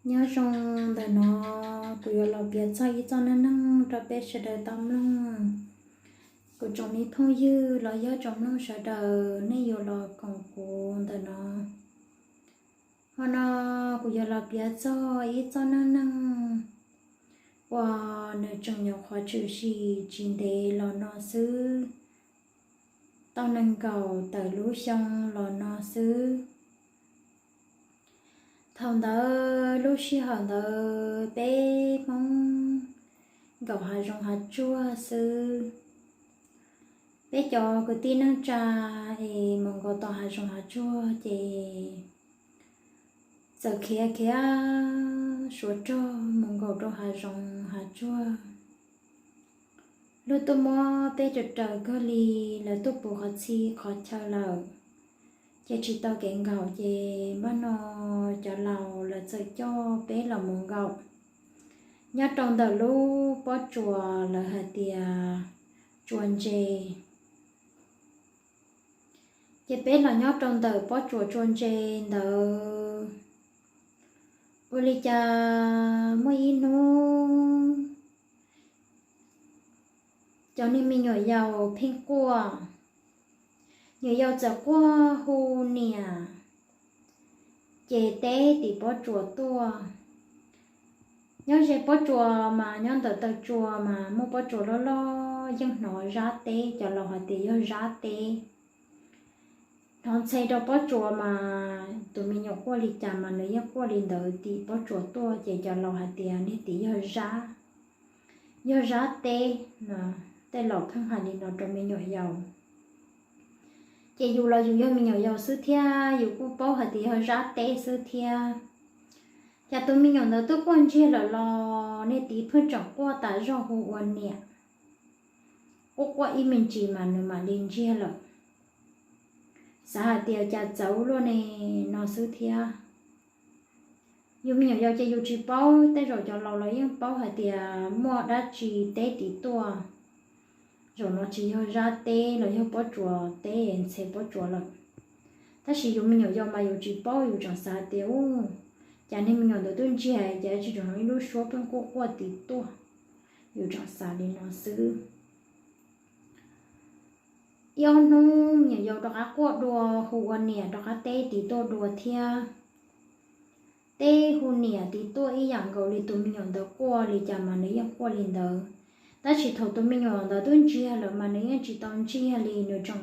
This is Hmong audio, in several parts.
Nyob zoo, ntawm no kuv yuav los piav txog ib txoj neej neeg rau peb sawv daws tau mloog. Kuv tsoom me phooj ywg los yog tsoom mloog sawv daws, nej yuav los koom kuv ntawm no. Hmo no kuv yuav los piav txog ib txoj neej neeg uas nws tseem nyuam qhuav tshwm sim tsis ntev los no xwb, tau nees nkaum tawm lub xyoo los no xwb. Thaum ntawd, lub sij hawm ntawd peb Hmoob nkaum hav zoov hav tsuag xwb. Peb cov kwv tij neej tsa es mus nkaum tom hav zoov hav tsuag ces txawm khiav khiav suav rog mus nkaum rau hav zoov hav tsuag. Lub tuaj muab peb raws raws kawg li, lawv tuaj puv qhov txhia qhov chaw lawm, ces tsis tau kev nkaum ces npaj no cov laus lawv txawm coj peb los mus nkaum nyob rau ntawm lub pob tsuas lawv hais tias tsua ntse. Ces peb los nyob rau ntawm pob tsuas tsua ntse ntawd, ua li cas muaj ib hnub cov niag me nyuam yaus pheej quaj, nyuam yaus txawm quaj hu niam, ces teb tim pob tsuas tuaj. Nyob ze pob tsuas mas nyob ntawm taw tsua mas muaj pob tsuas loj loj yeej hnov zab teb, cov laus hais tias yog zab teb. Hnov ntxhe rau pob tsuas mas tus me nyuam quaj li cas mas nws yeej quaj li ntawd tim pob tsuas tuaj, ces cov laus hais tias niag tim yog zab, yog zab teb. Tej laus pheej hais li no rau me nyuam yaus. Ces yus los yus yog me nyuam yaus xwb thiab yus kuj paub hais tias yog zab teb xwb thiab. Cas tus me nyuam ntawd twb quaj ntsiag lawm los niag tim pheej tseem quaj tas zog hu ua niam, quaj quaj ib me ntsis mas nws mam li ntsiag lawm. Xav hais tias cas txawv luaj ne no xwb thiab. Yus me nyuam yaus ces yus tsis paub, tej zaum cov laus los yeej paub hais tias muaj dab tsi teb tim tuaj, zaum no tsis yog zab teb los yog pob tsuas teb ntxhe pob tsuas lawm. Tab sis yus me nyuam yaus mas yus tsis paub, yus tseem xav hais tias u, cas niag me nyuam ntawd twb ntsiag ces tsis tseem hnov ib lub suab pheej quaj quaj tim tuaj, yus tseem xav li no xwb. Ib ob hnub me nyuam yaus rov qab quaj dua hu ua niam rov qab teb tim tuaj dua thiab. Teb hu niam tim tuaj ib yam nkaus li tus me nyuam ntawd quaj li cas mas nws yeej quaj li ntawd. Tab sis thaum tus me nyuam ntawd twb ntsiag lawm mas nws yeej tsis tau ntsiag li, nws tseem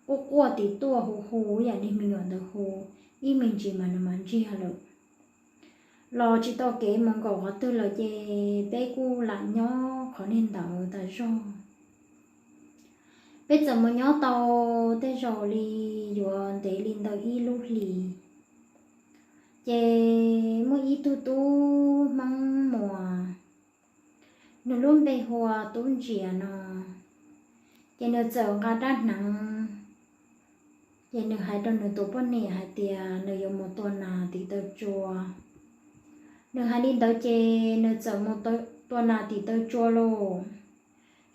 quaj quaj tim tuaj hu hu ib yam niag me nyuam ntawd hu ib me ntsis mas nws mam ntsiag lawm. Los tsis tau kev mus nkaum qhov twg lawm ces peb kuj lam nyob qhov niag ntawd tas zog. Peb txawm mus nyob tau tej zaum li yuav ntev li ntawm ib lub hlis, ces muaj ib tug tub Hmoob Muas, nws lub npe hu ua Tub Ntsias no. Ces nws txawm nqa rab hneev, ces nws hais rau nws tus poj niam hais tias nws yuav mus tua nas tim taw tsua. Nws hais li ntawd ces nws txawm mus tua nas tim taw tsua lauj.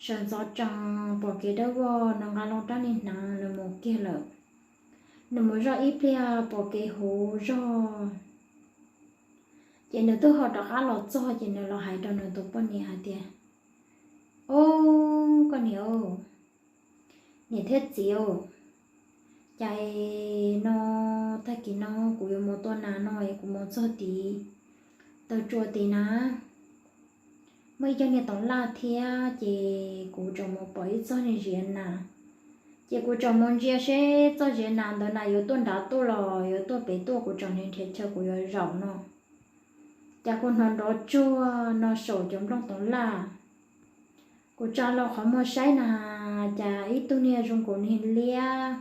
Sawv ntxov tsees pom kev dawb vog, nws nqa loo rab niag hneev nws mus kiag lawm. Nws mus zoj ib pliag pom kev huv zog, ces nws twb ho rov qab los txog ces nws los hais rau nws tus poj niam hais tias, Ob, koj niam, niam thiab txiv, cas no tag kis no kuv yuav mus tua nas no es kuv mus txog tid taw tsua tid na, muaj ib co niag toov laj thiab ces kuv tseem mus pom ib txoj niag ziav nas, ces kuv tseem mus ntsia seb txoj ziav nas ntawd na yuav tuaj nrad tuaj los yuav tuaj pem tuaj, kuv tseem nrhiav chaw kuv yuav zaum no. Cas kuv hnov nrov tsuag no saum cov nplooj toov laj. Kuv tsa hlo qhov muag saib na, cas ib tug niag zoo nkaus niag liab,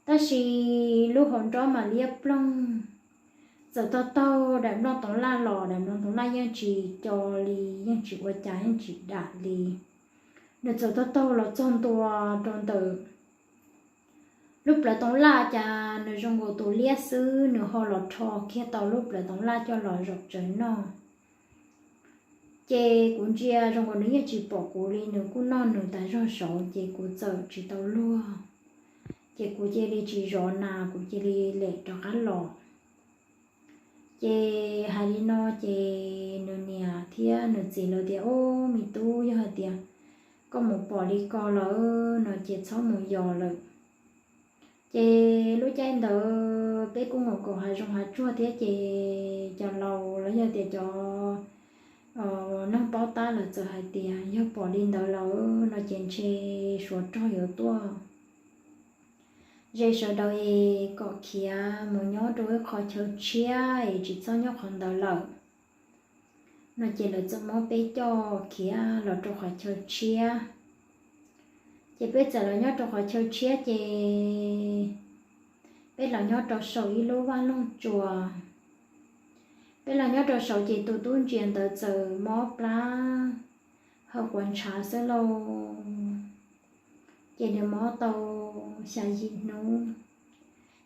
tab sis lub hauv nrob mas liab ploog. Txawm taug taug daim nplooj toov laj los daim nplooj toov laj yeej tsis co li, yeej tsis ua cas, yeej tsis dam li. Nws txawm taug taug los txog ntua rau ntawm lub plawv toov laj, cas nws zoo nkaus tus liab xwb, nws ho los rho kiag tau lub plawv toov laj coj los zaum tsawv noj. Ces kuv ntsia zoo nkaus nws yeej tsis pom kuv li, nws kuj noj nws tas zog saud ces kuv txawm tsis tau luag. Ces kuv cia li tsis zov nas, kuv cia li lem rov qab los. Ces hais li no ces nws niam thiab nws txiv lawv tias, Ub, me tub, yog hais tias koj mus pom li ko lawm no ces txhob mus yos lawm. Ces lub caij ntawd peb kuj mus nkaum hav zoov hav tsuag thiab ces cov laus los yog tias cov neeg paub tab lawv txawm hais tias yog pom li ntawd lawm no ces ntshe suav rog yuav tuaj ze sawv daws es kom khiav mus nyob rau ib qho chaw tshiab es tsis txhob nyob qhov ntawd lawm no ces lawv txawm muab peb coj khiav los rau qhov chaw tshiab. Ces peb txawm los nyob rau qhov chaw tshiab ces peb los nyob rau saum ib lub vaj loog tsuas. Peb los nyob rau saud ces tus tub ntsia ntawd txawm mob plab hawv quav ntshav xwb lauj. Ces nws mob tau xya yim hnub,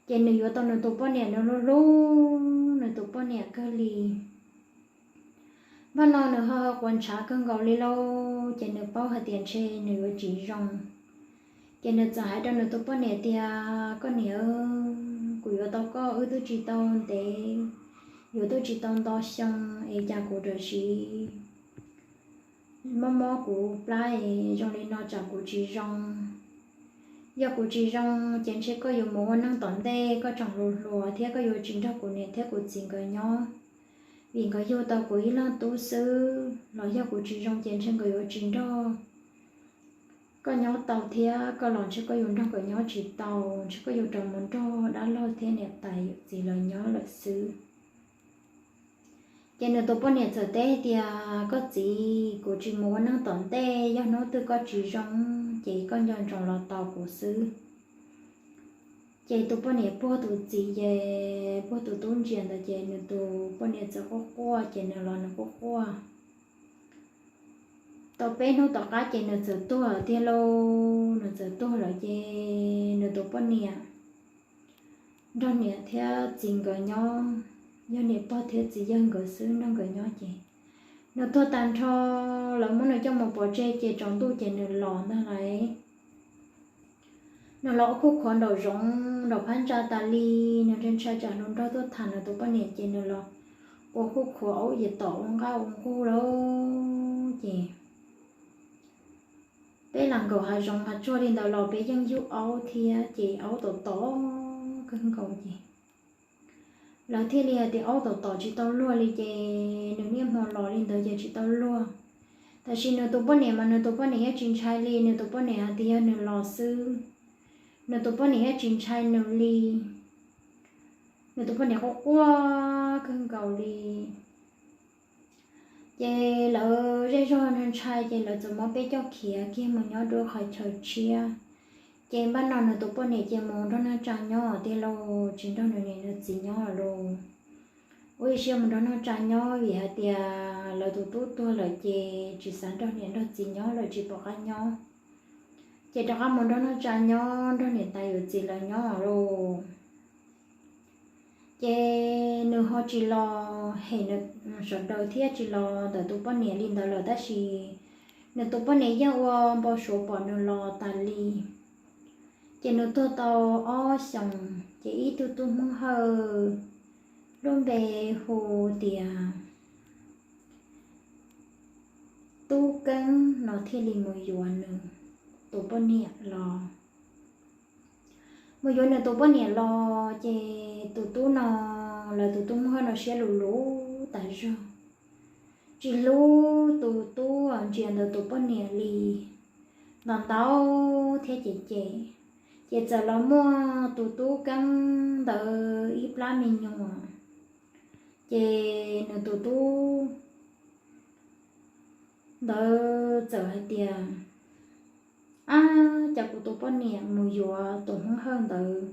ces nws yuav tau nws tus poj niam, nws hlub hlub nws tus poj niam kawg li. Npaj no nws ho hawv quav ntshav kawg nkaus li lauj, ces nws paub hais tias ntshe nws yuav tsis zoo. Ces nws txawm hais rau nws tus poj niam tias, Koj niam, kuv yuav tau koj wb twb tsis tau ntev, yuav twb tsis tau nto xyoo es cas kuv ram siv mob mob kuv plab es zoo li no tsam kuv tsis zoo. Yog kuv tsis zoo ces ntshe koj yuav mus ua neej tom ntej, koj tseem hluas hluas thiab koj yuav tsis nrog kuv niam thiab kuv txiv nkawd nyob, vim nkawd yug tau kuv ib leeg tub xwb. Los yog kuv tsis zoo ces ntshe nkawd yuav tsis nrog koj nyob tau thiab, koj los ntshe koj yuav nrog nkawd nyob tsis tau, ntshe koj yuav rov mus nrog dab laug thiab niam tais yawm txiv lawv nyob lawm xwb. Ces nws tus poj niam txawm teb tias, Koj txiv, kuv tsis mus ua neej tom ntej, yog hnub twg koj tsis zoo ces koj nco ntsoov los tos kuv xwb. Ces tus poj niam puag tus txiv ces puag tus tub ntsia ntawd ces nws tus poj niam txawm quaj quaj ces nws los nws quaj quaj. Tau peb hnub tom qab ces nws txawm tuag tiag lauj. Nws txawm tuag lawm ces nws tus poj niam nrog niam thiab txiv nkawd nyob, yog niam pog thiab txiv yawg nkawd xwb nrog nkawd nyob ces nws tuag tag nrho, lawv muab nws coj mus pov tseg ces tsaus ntuj ces nws los ntag lauj. Nws los ua khuj khuav nraum zoov nraum phab ntsa tas li, nws ntshai tsam hluas nraug tuaj tham nws tus poj niam ces nws los ua khuj khuav aub yam tom ua nqaj ua nqug lauj. Ces peb lam nkaum hav zoov hav tsuag li ntawd los peb yeej yug aub thiab ces aub tom tom kawg nkaus ces lawv thiaj li hais tias aub tom tom tsis tau luag li ces nws niaj hmo los li ntawd ces tsis tau luag. Tab sis nws tus poj niam mas nws tus poj niam yeej tsis ntshai li, nws tus poj niam hais tias yog nws los xwb, nws tus poj niam yeej tsis ntshai nws li. Nws tus poj niam quaj quaj kawg nkaus li. Ces lawv zej zog ntshai ces lawv txawm muab peb coj khiav kiag mus nyob rau qhov chaw tshiab. Ces npaj no nws tus poj niam ces mus nrog neej tsa nyob tiag lauj, tsis nrog nws niam nws txiv nyob lawm lauj. Ua ib siab mus nrog neej tsa nyob vim hais tias lawv tus tub tuag lawm ces tsis xav nrog niam nrog txiv nyob lawm, tsis pom qab nyob. Ces rov qab mus nrog neej tsa nyob, nrog niam tais yawm txiv lawv nyob lauj. Ces nws ho tsis los hem sawv daws thiab tsis los ntawm tus poj niam li ntawd lawm, tab sis nws tus poj niam yeej ua npau suav pom nws los tas li. Ces nws tuag tau ob xyoos, ces ib tug tub Hmoob Hawj lub npe hu tias Tub Keeb no thiaj li mus yuav nws tus poj niam los. Mus yuav nws tus poj niam los ces tus tub no, lawv tus tub Hmoob Hawj no siab luv luv tas zog, tsis hlub tus tub ntsia ntawd tus poj niam li, ntaus ntaus thiab cem cem. Ces txawm los muaj tus tub Keeb ntawd ib plab me nyuam. Ces nws tus tub ntawd txawm hais tias, Ab, cas kuv tus poj niam mus yuav tus Hmoob Hawj ntawd,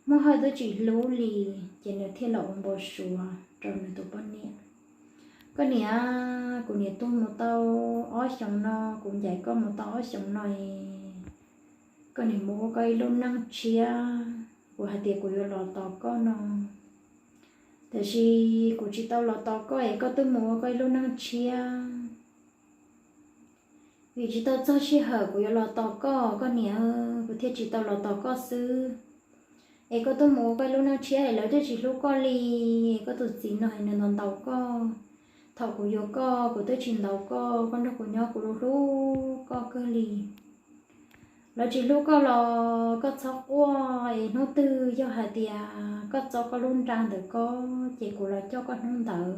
Hmoob Hawj twb tsis hlub li. Ces nws thiaj los ua npau suav rau nws tus poj niam, Koj niam, kuv niam tuag mus tau ob xyoos no, kuv ncaim koj mus tau ob xyoos no es koj niam mus ua koj ib lub neej tshiab, kuv hais tias kuv yuav los tos koj no, tiam sis kuv tsis tau los tos koj es koj twb mus ua koj ib lub neej tshiab. Vim tsis tau txog sij hawm kuv yuav los tos koj, koj niam, kuv thiaj tsis tau los tos koj xwb. Es koj tuaj mus ua koj lub neej tshiab es lawv twb tsis hlub koj li. Koj tus txiv no nws ntaus ntaus koj. Thaum kuv yuav koj kuv twb tsis ntaus koj, koj nrog kuv nyob kuv hlub hlub koj kawg li. Lawv tsis hlub koj los koj txhob quaj, es hnub twg yog hais tias koj txo koj lub nra ntawm koj ces kuv los coj koj hnub ntawd.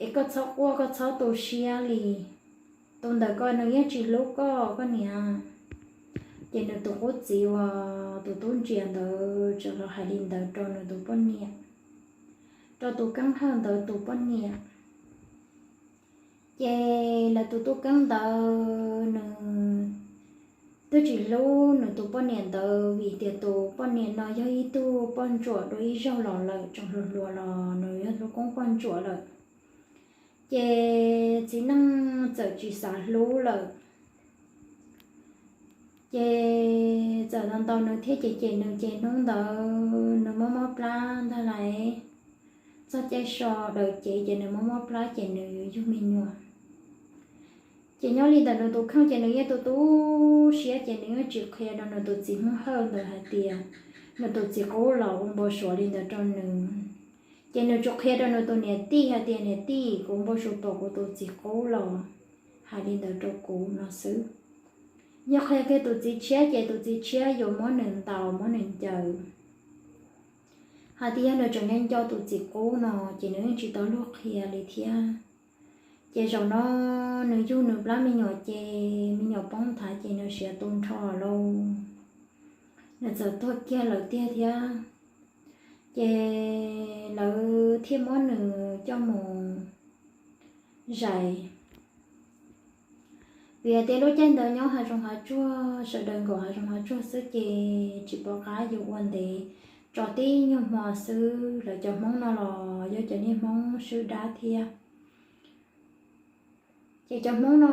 Es koj txhob quaj, koj txhob tu siab li. Tus ntawm koj nws yeej tsis hlub koj, koj niam. Ces nws tus qub txiv uas tus tub ntsia ntawd txawm los hais li ntawd rau nws tus poj niam, rau tus keeb hawj ntawd tus poj niam. Ces lawv tus tub keeb ntawd nws twb tsis hlub nws tus poj niam ntawd, vim tias tus poj niam no yog ib tug poj ntsuam dua ib zaug los lawm, tseem hluas hluas los nws yog hlub koob poj ntsuam lawm. Ces txiv neej txawm tsis xav hlub lawm. Ces txawm ntau ntau nws thiab ces cem nws, ces hnub ntawd nws mob mob plab ntag lauj. Txog caij so daws cev ces nws mob mob plab ces nws yuav yug me nyuam. Ces nyob li ntawm nws tus kheej ces nws yeej tu tu siab, ces nws yeej tsis qhia rau nws tus txiv Hmoob Hawj ntawd hais tias nws tus txiv qub los ua npau suav li ntawd rau nws. Ces nws tsuas qhia rau nws tus niam tij hais tias, niam tij, kuv npau suav pom kuv tus txiv qub los hais li ntawd rau kuv no xwb. Yog qhia kiag tus txiv tshiab ces tus txiv tshiab yuav muab nws ntaus muab nws ncaws. Hais tias yog nws tseem nco nco tus txiv qub no ces nws yeej tsis tau luag qhia li thiab. Ces zaum no nws yug nws plab me nyuam ces me nyuam poob nthav ces nws siav tu nrho lauj. Nws txawm tuag kiag lawm tiag thiab. Ces lawv thiaj muab nws coj mus zais. Vim tias lub caij ntawd nyob hav zoov hav tsuag, sawv daws nkaum hav zoov hav tsuag xwb ces tsis pom qab yuav ua ntev, tso tib nyuag hmo xwb. Lawv cov Hmoob no los yog cov niag Hmoob swb dab thiab. Ces cov Hmoob no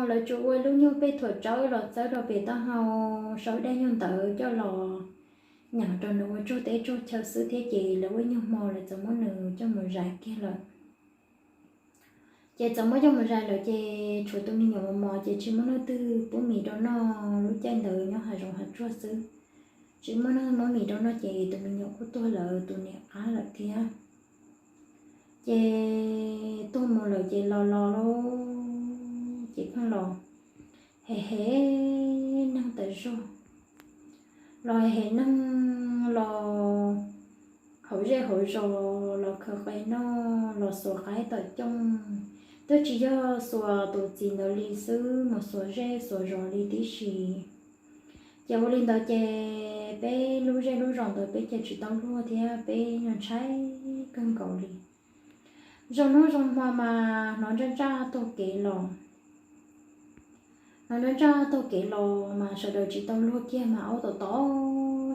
lawv tsuas ua lub nyuag pej thuam tsawb los txawb rau pem taub hau, sau ib daim nyuag ntawv coj los nyeem rau nws ua tsuag teb tsuag chaw xwb thiab. Ces lawv ua nyuag hmo lawv txawm muab nws coj mus zais kiag lawm. Ces txawm muab coj mus zais lawm ces tshuav tus me nyuam mos mos ces tsis muaj leej twg pub mis rau noj. Lub caij ntawd nyob hav zoov hav tsuag xwb, tsis muaj leej muab mis rau noj ces tus me nyuam kuj tuag lawm, tus niam qab lawm thiab. Ces tuag mus lawm ces los los lauj, ces pheej los hem hem neeg tas zog, los hem hem neeg los hauv zej hauv zos los khaws qe noj, los xuas qaib tom cooj. Twb tsis yog xuas tus txiv ntawd li xwb, mus xuas zej xuas zos li tib si. Ces ua li ntawd ces peb lub zej lub zos ntawd peb cia tsis tau luag thiab, peb ntshai kawg nkaus li. Zoo hnub zoo hmo mas hnov ntsaj ntsaj taug kev los, hnov ntsaj ntsaj taug kev los mas sawv daws tsis tau luag kiag mas aub tom tom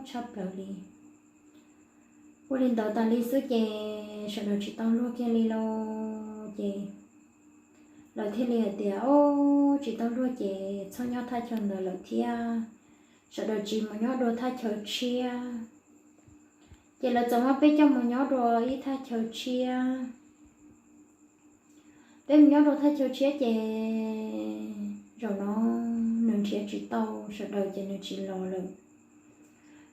tshaj plaws li. Ua li ntawd tas li xwb ces sawv daws tsis tau luag kiag li lauj. Ces lawv thiaj li hais tias, o, tsis tau luag ces txhob nyob thaj chaw ntawd lawm thiab, sawv daws tsiv mus nyob dua thaj chaw tshiab. Ces lawv txawm muab peb coj mus nyob dua ib thaj chaw tshiab. Peb mus nyob dua thaj chaw tshiab ces zaum no nws nrhiav tsis tau sawv daws ces nws tsis los lawm.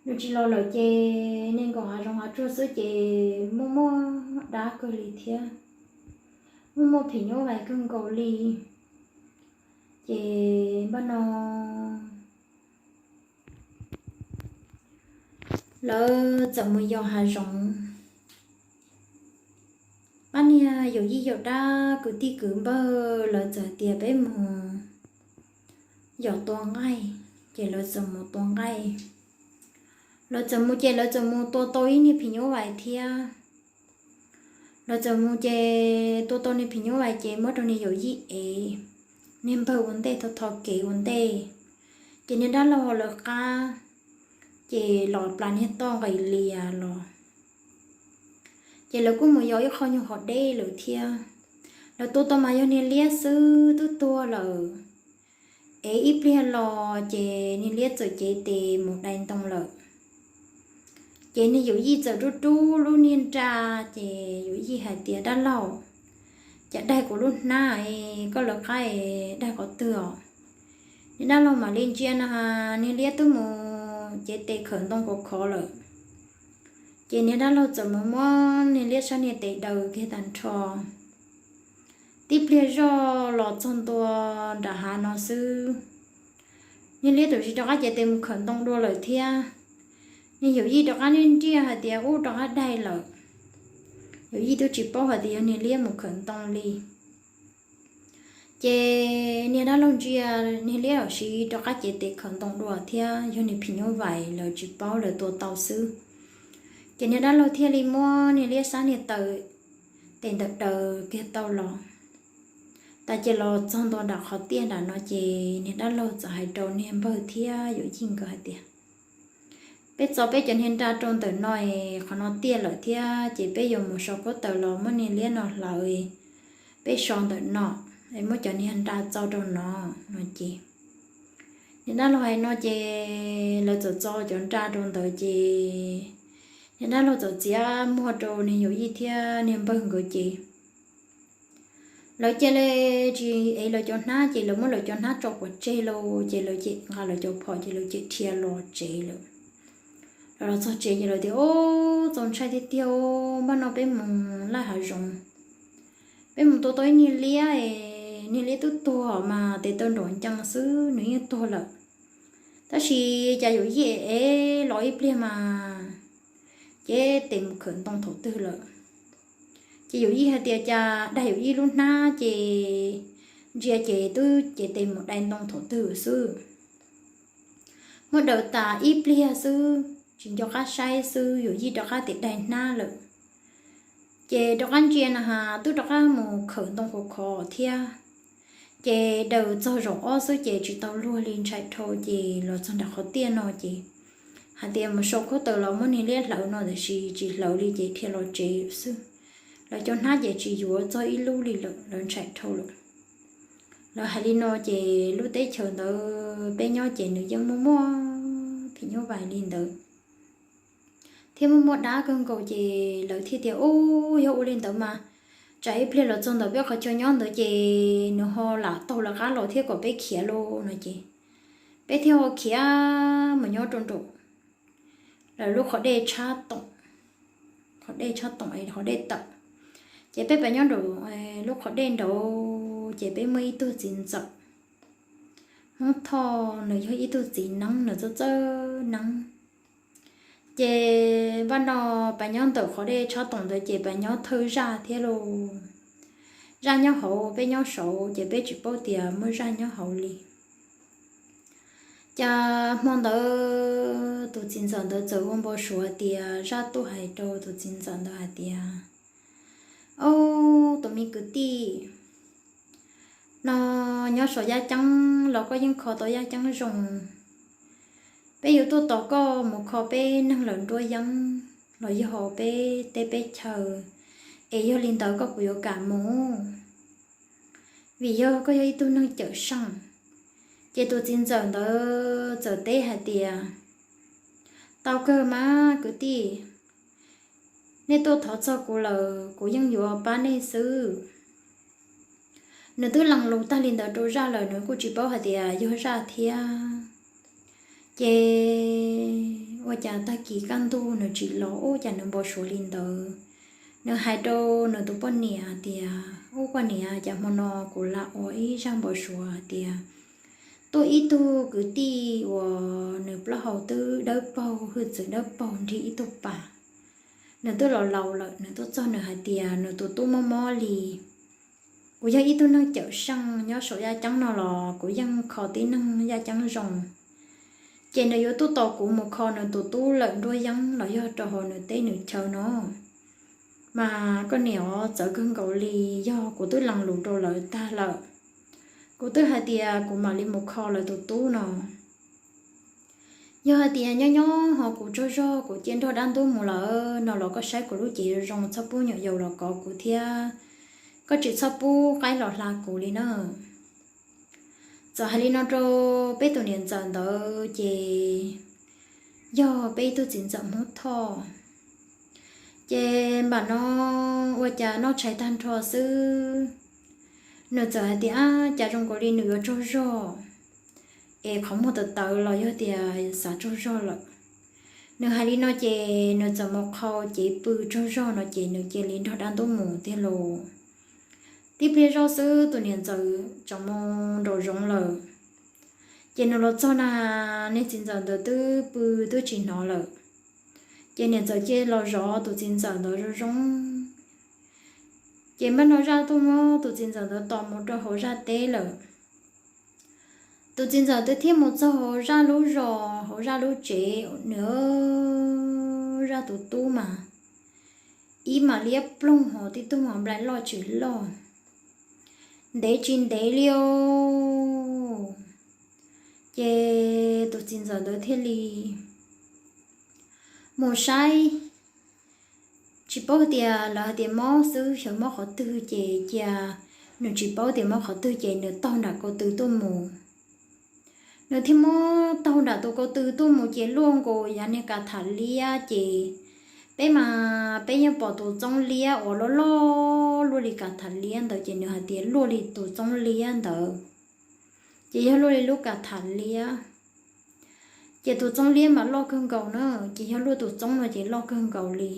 Nws tsis los lawm ces nees nkaum hav zoov hav tsuag xwb ces muaj muaj dab kawg li thiab, muaj muaj phim nyuj vais kawg nkaus li. Ces npaj no lawv txawm mus yos hav zoov. Pab niag yawm yij yawm dab kwv tij kwv npawg lawv txawm tias peb mus yos tua nqaij, ces lawv txawm mus tua nqaij. Lawv txawm mus ces lawv txawm mus tua tau ib niag phim nyuj vais thiab. Lawv txawm mus ces tua tau niag phim nyuj vais ces muab rau niag yawm yij ev, niag npawg ua ntej tho tho kev ua ntej. Ces niag dab laug lawv qab ces los plas niag toj nqis lias los. Ces lawv kuj mus yos ib qho nyuag qhov deb lawm thiab. Lawv tua tau mas yog niag liab xwb twb tuag lawm. Ev ib pliag los ces niag liab txawm cev tes mus dai ntoo lawm. Ces niag yawm yij txawm rub rub lub niag nra, ces yawm yij hais tias, dab laug, cas daig kuv lub hnab, koj lawv qab daig qhov twg os? Niag dab laug mam li ntsia na, niag liab twb mus mus cev tes khawm ntoo khov khov lawm. Ces niag dab laug txawm mus muab niag liab sab niag tes daws kiag tag nrho. Tib pliag zoj los txog ntua nram hav no xwb, niag liab txawm tsis rov qab cev tes mus khawm ntoo dua lawm thiab. Niag yawm yij rov qab ntiaj ntiaj hais tias ub rov qab daig lawm. Yawm yij twb tsis paub hais tias yog niag liab mus khawm ntoo li. Ces niag dab laug ntsia niag liab los sis rov qab cev tes khawm ntoo dua thiab yog niag phim nyuj vais lawv tsis paub lawv tua tau xwb. Ces niag dab laug thiaj li muab niag liab sab niag taw tes ntawm daws kiag tau los. Tas ces los txog ntua nram qhov tiaj nram no ces niag dab laug txawm hais rau niag npawg thiab yawm yij nkawd hais tias, peb txo peb cov niag nra rau ntawm no es qhov no tiaj lawm thiab ces peb yuav mus so khaub taws los muab niag liab no hlawv, peb so ntawm no es muab cov niag nra txo rau no no ces niag dab laug hais no ces lawv txawm txo cov nra rau ntawd ces niag dab laug txawm txiav muag rau niag yawm yij thiab niag npawg nkawd ces lawv cia li tsis ev lawv cov hnab ces lawv muab lawv cov hnab tso pov tseg lawm ces lawv cem nqa lawv cov phom ces lawv cem dhia los tsev lawm. Lawv los txog tsev ces lawv tias, ub, txaus ntshai tiag tiag, npaj no peb mus laj hav zoov, peb mus tua tau ib niag liab, niag liab twb tuag mas tes taw nraum ncees xwb nws yeej tuag lawm. Tab sis cas yawm yij ev los ib pliag mas cev tes mus khawm ntoo thaum twg lawm. Ces yawm yij hais tias cas dag yawm yij lub hnab ces ntsia ces twb cev tes mus dai ntoo thaum twg xwb. Muab daws tas ib pliag xwb tsis nco qab saib xwb yawm yij rov qab tias dai hnab lawm. Ces rov qab ntsia na has twb rov qab mus khawm ntoo khov khov thiab. Ces daws txog zaum ob xwb ces tsis tau luag li ntshai dhau ces los txog nram qhov tiaj no ces hais tias mus sau khaub taws los muab niag liab hlawv no tiam sis tsis hlawv li ces dhia los tsev xwb. Lawv cov hnab ces tsis yuav txog ib lub li lawm lawv ntshai dhau lawm. Lawv hais li no ces lub teb chaws ntawd peb nyob ces nws yeej muaj muaj phim nyuj vais li ntawd thiab muaj muaj dab kawg nkaus ces lawv thiaj tias, ub, yog ua li ntawd mas tsam ib pliag los txog ntawm peb qhov chaw nyob ntawd ces nws ho lam taug lawv qab los thiab kom peb khiav lauj no ces peb thiaj ho khiav mus nyob rau nraum lawv lub qhov dej tshab toom, qhov dej tshab toom, qhov dej tawm. Ces peb pas nyob nraum lub qhov dej nraud ces peb muaj ib tug txiv ntxawm Hmoob Thoj, nws yog ib tug txiv neeb, nws txawj txawj neeb. Ces npaj no pas nyob ntawm qhov dej tshab toom ntawd ces pas nyob thawj zaj thiab lauj. Zaj nyob hauv, peb nyob saud ces peb tsis paub tias muaj zaj nyob hauv li. Cas hmo ntawd tus txiv ntxawm ntawd txawm ua npau suav tias zaj tuaj hais rau tus txiv ntxawm ntawd hais tias, ob, tus me kwv tij, no nyob saum yaj ceeb los koj yeej kho tau yaj ceeb zoo. Peb yuav tuaj tos koj mus kho peb neeg lawm nruab yeeb los yog peb teb peb chaw, es yog li ntawd koj puas yuav kam mus? Vim yog koj yog ib tug neeg cawm seej. Ces tus txiv ntxawm ntawd txawm teb hais tias, tau kawg mas kwv tij, nej tuaj thov txog kuv lawm kuv yeej yuav pab nej xwb. Nws twb lees lus tag li ntawd rau zaj lawm nws kuj tsis paub hais tias yog zaj thiab. Ces ua cas tag kis kaj ntug nws tsis los, ua cas nws npau suav li ntawd. Nws hais rau nws tus poj niam tias, ub, poj niam, cas hmo no kuv lam ua ib zaj npau suav tias tuaj ib tug kwv tij uas nws plaub hau twb dawb paug, hwj txwv dawb paug nrig ib tug pas. Nws twb laus laus lawm, nws tuaj txog nws hais tias nws tus tub mob mob li. Kuv yog ib tug neeg cawm seej nyob saum yaj ceeb no los kuv yeej kho tib neeg yaj ceeb zoo. Ces nws yuav tuaj tos kuv mus kho nws tus tub lawm nruab yeeb los yog rau hauv nws teb nws chaw no. Mas koj niam, txawv kawg nkaus li, yog kuv twb lees lus rau lawv tag lawm. Kuv twb hais tias kuv mam li mus kho lawv tus tub no. Yog hais tias nyob nyob ho kuv tsaug zog kuv cia nrog dab ntub mus lawm no los koj saib kuv lub cev zoo zoo, txhob pub nyuam yaus los kov kuv thiab. Koj tsis txhob pub qaib los hla kuv li na. Txawm hais li no rau peb tus niam ntxawm ntawd ces yog peb ib tug txiv ntxawm Hmoob Thoj. Ces npam no ua cas noj tshais tag nrho xwb, nws txawm hais tias, ab, cas zoo nkaus li nws yuav tsaug zog. es qhov muag tawv tawv los yog tias xav tsaug zog lawm. Nws hais li no ces nws txawm mus qhau cev pw tsaug zog no ces nws cia li nrog dab ntub mus tiag lauj. Tib pliag zoj xwb tus niam ntxawm tseem mus nraum zoov lawm. Ces nws los txog na, niag txiv ntxawm ntawd twb pw twb tsis hnov lawm. Ces niam ntxawm cia los zov tus txiv ntxawm ntawd zoo zoo. Ces npaj no zaj tuaj muab tus txiv ntxawm ntawd tos mus rau hauv zaj teb lawm. Tus txiv ntxawm twb thiaj mus txog hauv zaj lub zos, hauv zaj lub tsev, nws zaj tus tub mas ib mam liab ploog hos tib tug mas nplai loj tsis loj, ntev tsis ntev li os. Ces tus txiv ntxawm ntawd thiaj li mus saib, tsis paub tias lawv hais tias mob xwb, xyov mob qhov twg ces cia, nws tsis paub tias mob qhov twg ces nws taug nram ko tw tuaj mus. Nws thiaj muab taug nram tus ko tw tuaj mus ces luaj nkaus yav niag kav tham liab ces peb mas peb yeej pom tus txoob liab uas loj loj luaj li kav tham liab ntawd ces nws hais tias luaj li tus txoob liab ntawd ces yog luaj li lub kav tham liab. Ces tus txoob liab mas loj kawg nkaus na, ces yog luaj tus txoob no ces loj kawg nkaus li.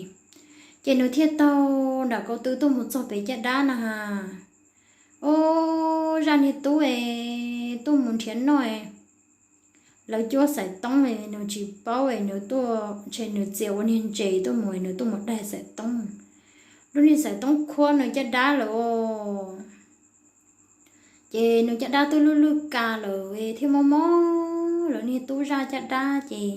Ces nws thiaj taug nram ko tw tuaj mus txog pem caj dab na has. Ob, zaj niag tub es tuaj mus nrhiav noj es lawv cuab xaiv toob es nws tsis paub es nws tuaj ntshe nws txia ua niag ntses tuaj mus es nws tuaj mus daig xaiv toob. Lub niag xaiv toob khuab nws caj dab lawm os. Ces nws caj dab twb lwj lwj ka lawm thiab mob mob lawv niag tub zaj caj dab ces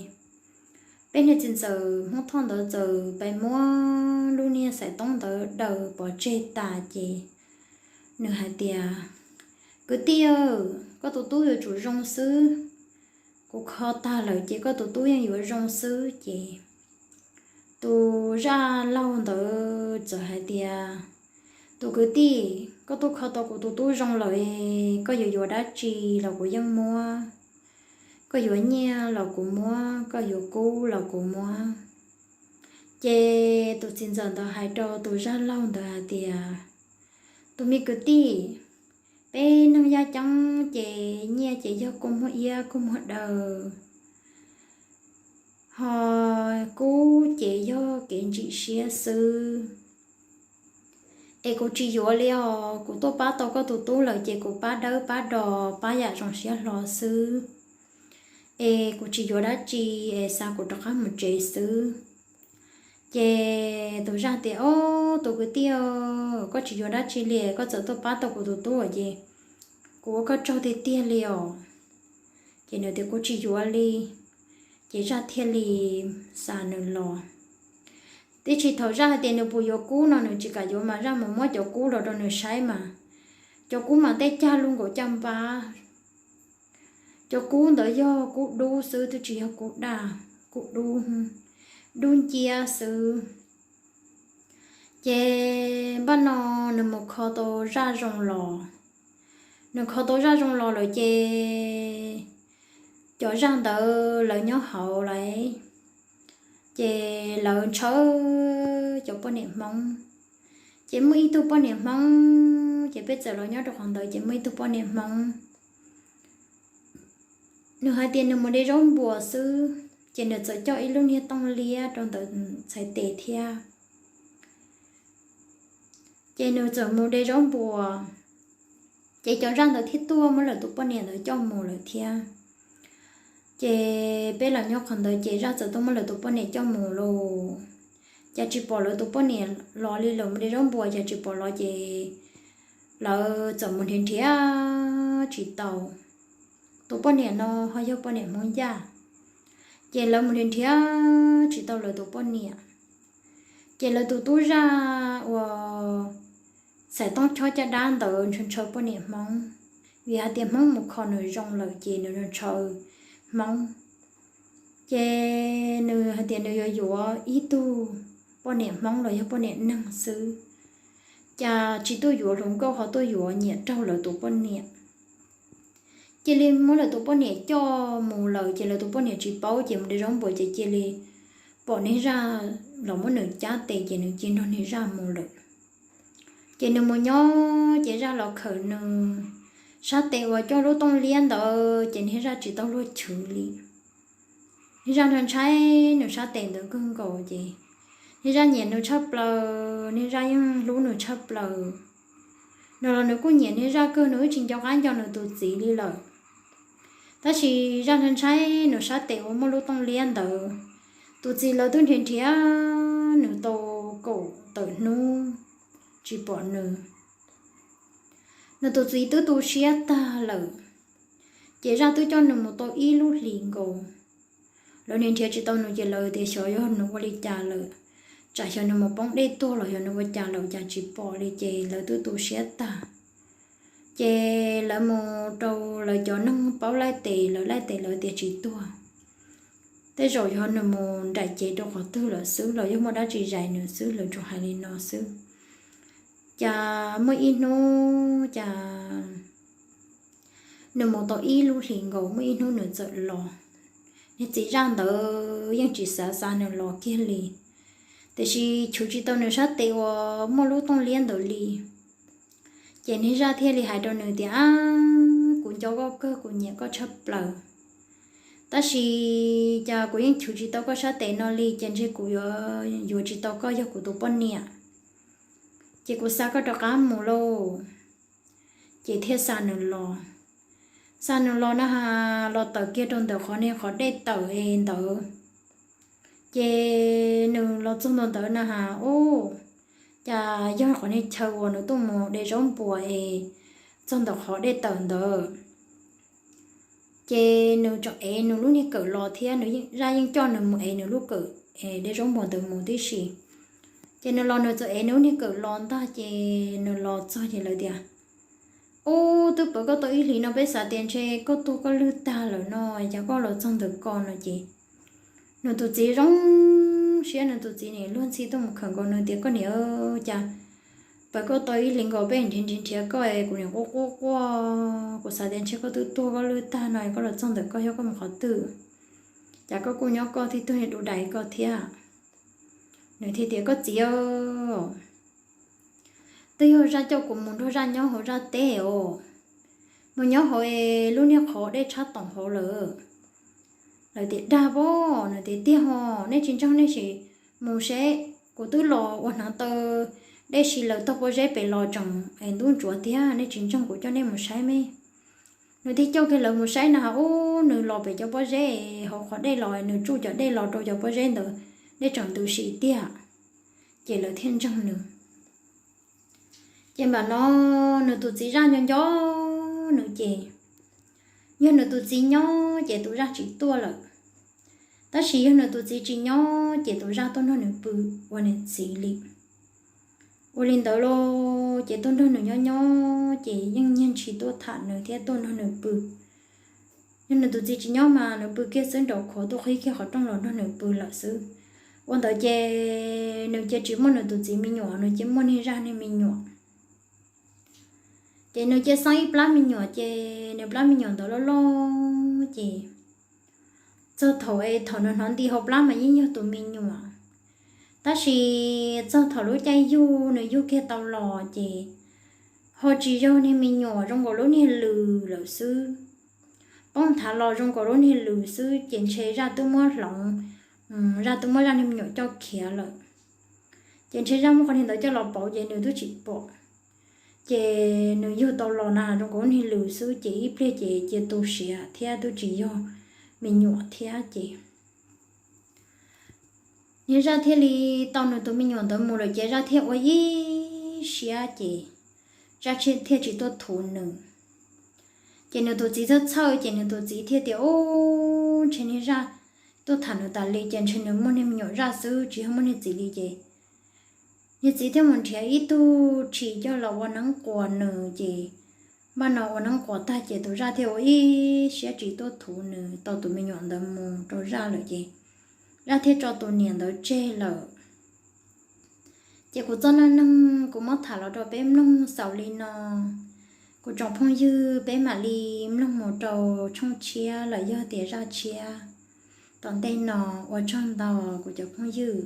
peb niag txiv ntxawm Hmoob Thoj ntawd txawm pais muab lub niag xaiv toob ntawd daws pov tseg tas ces nws hais tias, kwv tij, koj tus tub yuav tsum zoo xwb. Kuv kho tag lawm ces koj tus tub yeej yuav zoo xwb ces tus zaj laug ntawd txawm hais tias, tus kwv tij, koj twb kho tau kuv tus tub zoo lawm, koj yuav yuav dab tsi los kuv yeej muab. Koj yuav nyiaj los kuv muab, koj yuav kub los kuv muab. Ces tus txiv ntxawm ntawd hais rau tus zaj laug ntawd hais tias, tus me kwv tij, peb neeg yaj ceeb ces nyiaj ces yog kua muag iab kua muag daw, ho kub ces yog kev ntsim siab xwb. Es kuv tsis yuav li os, kuv tuaj pab tau koj tus tub lawm ces kuv pab dawb pab do, pab yam zoo siab hlo xwb. Es kuv tsis yuav dab tsi, es xa kuv rov qab mus tsev xwb. Ces tus zaj tias, ob, tus kwv tij, koj tsis yuav dab tsi li, koj txawm tuaj pab tau kuv tus tub ces kuv ua koj tsaug tiag tiag li os. Ces nws tias, kuv tsis yuav li. Ces zaj thiaj li xa nws los. Tiam sis thaum zaj hais tias nws puas yuav kub no nws tsis kam yuav mas zaj mus muab cov kub los rau nws saib mas cov kub mas tej cag luaj nkaus caj npab. Cov kub ntawd yog kub dub xwb, twb tsis yog kub daj, kub dub, dub nciab xwb. Ces npaj no nws mus kho tau zaj zoo los. Nws kho tau zaj zoo los lawm ces cov zaj ntawd lawv nyob hauv lawm, ces lawv ntshaw cov poj niam Hmoob. Ces muaj ib tug poj niam Hmoob, ces peb txawm los nyob rau qhov ntawd ces muaj ib tug poj niam Hmoob, nws hais tias nws mus de zaub npuas xwb, ces nws txawm coj ib lub niag tooj liab rau ntawm txhais tes thiab. Ces nws txawm mus de zaub npuas, ces cov zaj ntawd thiaj tuaj muab lawv tus poj niam ntawd coj mus lawm thiab. Ces peb los nyob qhov ntawd ces zaj txawm tuaj muab lawv tus poj niam coj mus lauj. Cas tsis pom lawv tus poj niam los li, lawv mus de zaub npuas cas tsis pom los, ces lawv txawm mus nrhiav nrhiav tsis tau. Tus poj niam no ho yog poj niam Hmoob Yaj, ces lawv mus nrhiav nrhiav tsis tau lawv tus poj niam. Ces lawv tus tub zaj uas xaiv tooj chob caj dab ntawd ntshaw ntshaw poj niam Hmoob, vim hais tias Hmoob mus kho nws zoo lawm ces nws ntshaw Hmoob. Ces nws hais tias nws yuav yuav ib tug poj niam Hmoob los yog poj niam neeg xwb, cas tsis tuaj yuav hluas nkauj ho tuaj yuav nyiam raug lawv tus poj niam. Cia li muab lawv tus poj niam coj mus lawm ces lawv tus poj niam tsis paub ces mus de zaub npuas ces cia li pom niag zaj los muab nws cab tes ces nws cia nrog niag zaj mus lawm. Ces nws mus nyob ces zaj los khawm nws, sab tes uas coj lub tooj liab ntawd ces niag zaj tsis tau luag chwv li. Niag zaj ntshai ntshai nws sab tes ntawd kawg nkaus ces niag zaj nyiam nws tshaj plaws, niag zaj yeej hlub nws tshaj plaws. Nws los nws kuj nyiam niag zaj kawg, nws wb tsis nco qab nco nws tus txiv li lawm. Tab sis zaj ntshai ntshai nws sab tes uas muaj lub tooj liab ntawd, tus txiv lawv twb nrhiav nrhiav nws tau kaum tawm hnub tsis pom nws. Nws tus txiv twb tu siab tag lawm, ces zaj twb coj nws mus tau ib lub hlis nkaus. Lawv nrhiav nrhiav tsis tau nws ces lawv tias xyov yog nws ua li cas lawm, tsam xyov nws mus poob dej tuag los xyov nws ua cas lawm cas tsis pom li ces lawv twb tu siab tag. Ces lawv mus rau lawv cov neeg paub laij tes, lawv laij tes lawv tias tsis tuag. Tej zaum yog nws mus nraim cev rau qhov twg lawm xwb los yog muaj dab tsi zais nws xwb, lawv tsuas hais li no xwb. Cas muaj ib hnub cas nws mus tau ib lub hlis nkaus, muaj ib hnub nws txawm los. Niag txiv zaj ntawd yeej tsis xav xa nws los kiag li, tiam sis chwv tsis tau nws sab tes uas muaj lub tooj liab ntawd li. Ces niag zaj thiaj li hais rau nws tias, Ab, kuv nco koj kawg, kuv nyiam koj tshaj plaws, tab sis cas kuv yeej chwv tsis tau koj sab tes no li, ces ntshe kuv yuav yuav tsis tau koj yog kuv tus poj niam. Ces kuv xa koj rov qab mus lauj. Ces thiaj xa nws los. Xa nws los na has, los tawm kiag rau ntawm qhov niag qhov dej tawm ntawd. Ces nws los txog ntua ntawd na has, ub, cas yog qhov niag chaw uas nws tuaj mus de zaub npuas es txog ntawm qhov dej tawm ntawd. Ces nws tsom ev nws lub niag kawm los thiab, nws zaj yeej coj nws mus ev nws lub kawm de zaub npuas ntawd mus tib si. Ces nws los nws txawm ev nws lub niag kawm los ntag, ces nws los txog ces lawv tias, Ub, twb pawv koj tau ib hlis no peb xav tias ntshe koj tuag koj lwj tag lawm no, cas koj los txog ntawm ko no ces nws tus txiv zoo siab, nws tus txiv nim luag ntxhi tuaj mus khawm nkaus nws tias, Koj niam, cas pawv koj tau ib hlis nkaus peb nrhiav nrhiav nrhiav koj es kuv nim quaj quaj quaj, kuv xav tias ntshe koj twb tuag koj lwj tag no, koj los txog ntawm ko yog koj mus qhov twg, cas koj kuj nyob koj tib tug niag du dais koj thiab. Nws thiaj tias, Koj txiv, twb yog zaj coj kuv mus nrog zaj nyob hauv zaj teb os, mus nyob hauv es lub niag qhov dej tshab toom hauv lawm. Lawv tias, Dag pob, nws tias, Tiag ho, nej tsis ntseeg nej sim mus seb, kuv twb los ua hneev taw dej si lawm, tog pob zeb pem los tseem es ntub ntsuav tiag, nej tsis ntseeg kuv coj nej mus saib me. Nws thiaj coj kiag lawv mus saib na has, ub, nws los pem cov pob zeb hauv qhov dej los, nws tsuj cov dej los rau cov pob zeb ntawd, dej tseem ntws si tiag. Ces lawv thiaj ntseeg nws. Ces npam no nws tus txiv zaj nco nco nws ces, yog nws tus txiv nyob ces tus zaj tsis tuaj lawm, tab sis yog nws tus txiv tsis nyob ces tus zaj tuaj nrog nws pw ua niam txiv li. Ua li ntawd los ces tuaj nrog nws nyob nyob ces yeej nyiag ntshis tuaj tham nws thiab tuaj nrog nws pw. Yog nws tus txiv tsis nyob mas nws pw kiag xwb nraum khuav tuaj qhib kiag qhov rooj los nrog nws pw lawm xwb. Ua ntawd ces nws cia tsis muaj nws tus txiv me nyuam, nws cia muaj niag zaj niag me nyuam. Ces nws cia xeeb ib plab me nyuam ces nws plab me nyuam ntawd loj loj ces txog thaum es thaum nws hnov nti hauv plab mas yeej yog tus me nyuam, tab sis txog thaum lub caij yug nws yug kiag tau los ces ho tsis yog niag me nyuam, zoo nkaus lub niag lws lawm xwb. Poob nthav los zoo nkaus lub niag lws xwb ces ntshe zaj twb muab hloov, zaj twb muab zaj niag me nyuam coj khiav lawm. Ces ntshe zaj muab qhov niag ntawd coj los pauv ces nws twb tsis pom. Ces nws yug tau los na zoo nkaus lub niag lws xwb ces ib pliag ces cia tu siav thiab twb tsis yog me nyuam thiab ces niag zaj thiaj li tau nws tus me nyuam ntawd mus lawm ces zaj thiaj ua ib siab ces zaj thiaj tsis tuaj thuv nws. Ces nws tus txiv txhawj txhawj ces nws tus txiv thiaj tias, Ub, ntshe niag zaj tuaj tham nws tas li ces ntshe nws muaj niag me nyuam zaj xwb tsis yog muaj niag txiv li ces niag txiv thiaj mus nrhiav ib tug tshis coj los ua neeb quas nws ces npaj no ua neeb quas tag ces tus zaj thiaj ua ib siab tsis tuaj thuv nws, tau tus me nyuam ntawd mus rau zaj lawm ces zaj thiaj tso tus niam ntawd tseg lawm. Ces kuv txoj neej neeg kuv muab tham los rau peb mloog xaus li no. Kuv tsoom phooj ywg, peb mam li mloog mus rau tshooj tshiab los yog tias zaj tshiab tom ntej no. Ua tsaug ntau kuv cov phooj ywg.